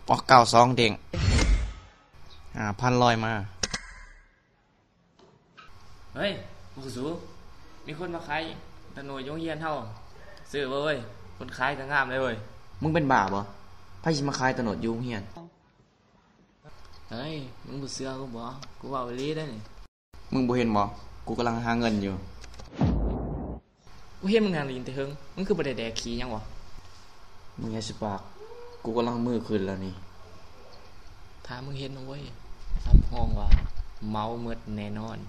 ອອກເກົ້າສອງເດ້ງ ຫ້າພັນລອຍມາ. ເຮີ້ຍ ພວກສູ ມີຄົນມາຂາຍຕະໂນດຢູ່ໂຮງຮຽນເຮົາ ຊື້ບໍ່ເວີຍ? ຄົນຂາຍກໍງາມເລີຍເວີຍ. ມຶງເປັນບ້າບໍ່? ໃຜຊິມາຂາຍຕະໂນດຢູ່ໂຮງຮຽນ? ເຮີ້ຍ ມຶງບໍ່ເຊື່ອກູບໍ່? ກູເວົ້າອີ່ຫຼີເດ້ນີ້. ມຶງບໍ່ເຫັນບໍ່? ກູກຳລັງຫາເງິນຢູ່. ກູເຫັນມຶງນັ່ງຫຼິ້ນແຕ່ເຫິງ, ມຶງຄືບໍ່ໄດ້ແດກຂີ້ຫຍັງວະ? ມຶງຢ່າຊິປາກ, ກູກຳລັງມືຂຶ້ນແລ້ວນີ້. ຖ້າມຶງເຫັນນະເວີຍ, ຮັບຮອງວ່າເມົາໝົດແນ່ນອນ.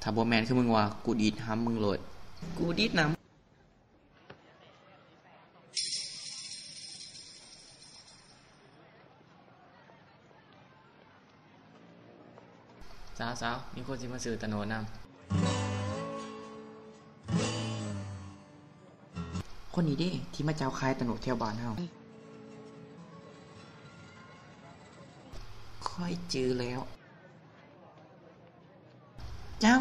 ຖ້າບໍ່ແມ່ນຄືມຶງວ່າ, ກູດີດຫຳມຶງໂລດ. ກູດີດນຳ. ສາວໆ ມີຄົນຊິມາຊື້ຕະໂນດນຳ. ຄົນນີ້ເດ້ ທີ່ມາເຈົ້າຂາຍຕະໂນດແຖວບ້ານເຮົາ. ຂ້ອຍຈື່ແລ້ວ. ເຈົ້າ.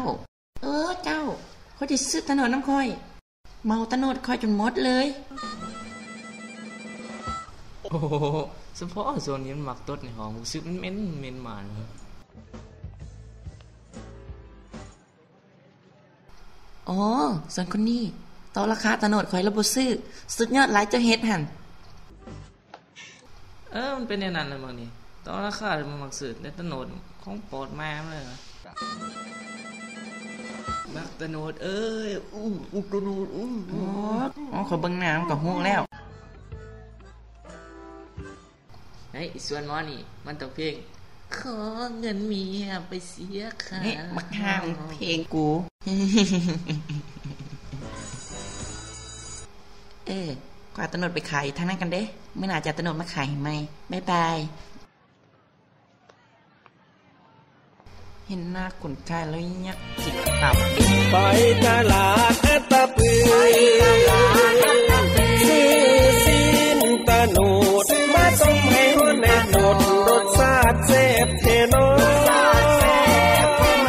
ເອີ ເຈົ້າ, ຂ້ອຍຊິຊື້ຕະໂນດນຳຂ້ອຍ. ເມົາຕະໂນດຂ້ອຍຈົນໝົດເລີຍ. ໂອ້ໂຫ ສະເພາະຊ່ວງນີ້ມັນມັກຕົດໃນຫ້ອງ, ຮູ້ສຶກມັນເໝັນ, ເໝັນໝານ. ອໍ ສ່ວນຄົນນີ້ ຕໍ່ລາຄາຕະໂນດຂ້ອຍລະບໍ່ຊື້. ສຸດຍອດຫຼາຍເຈົ້າເຮັດຫັ້ນ. ເອີ ມັນເປັນແນວນັ້ນລະເບິ່ງນີ້, ຕໍ່ລາຄາມັນມັກຊື້ແຕ່ຕະໂນດ, ຂອງໂປດແມ່ມັນເລີຍ. ບັກຕະໂນດເອີຍ, ອູ້ ອຸ້ ຕະໂນດ ອູ້. ອໍ ຂໍເບິ່ງໜ້າມັນກໍຮູ້ແລ້ວ. ເຮີ້ຍ ອີ່ສ່ວນໝໍນີ້ ມັນຕ້ອງເພງ ຂໍເງິນເມຍໄປເສຍຄ່າ. ນີ້ ບັກຫ່າ ເພງກູ. ເອີ ຂ້ອຍເອົາຕະໂນດໄປຂາຍທາງນັ້ນກັນເດ້, ມື້ໜ້າຈະເອົາຕະໂນດມາຂາຍໃຫ້ໃໝ່. ບາຍບາຍ. ເຫັນໜ້າຄົນຂາຍແລ້ວຢາກກິນຕັບ. ໄປຕະຫຼາດອັດຕະປື ຊື້ຊີ້ນຕະໂນດ ມາຕົ້ມໃຫ້ຮ້ອນໃຫ້ໂດດ, ລົດຊາດແຊບແທ້ນອ. ກິນ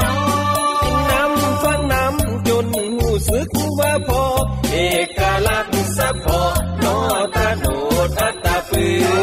ນຳຟັງນຳຈົນຮູ້ສຶກວ່າພໍ, ເອກະລັກສະເພາະ ນອ ຕະໂນດອັດຕະປື.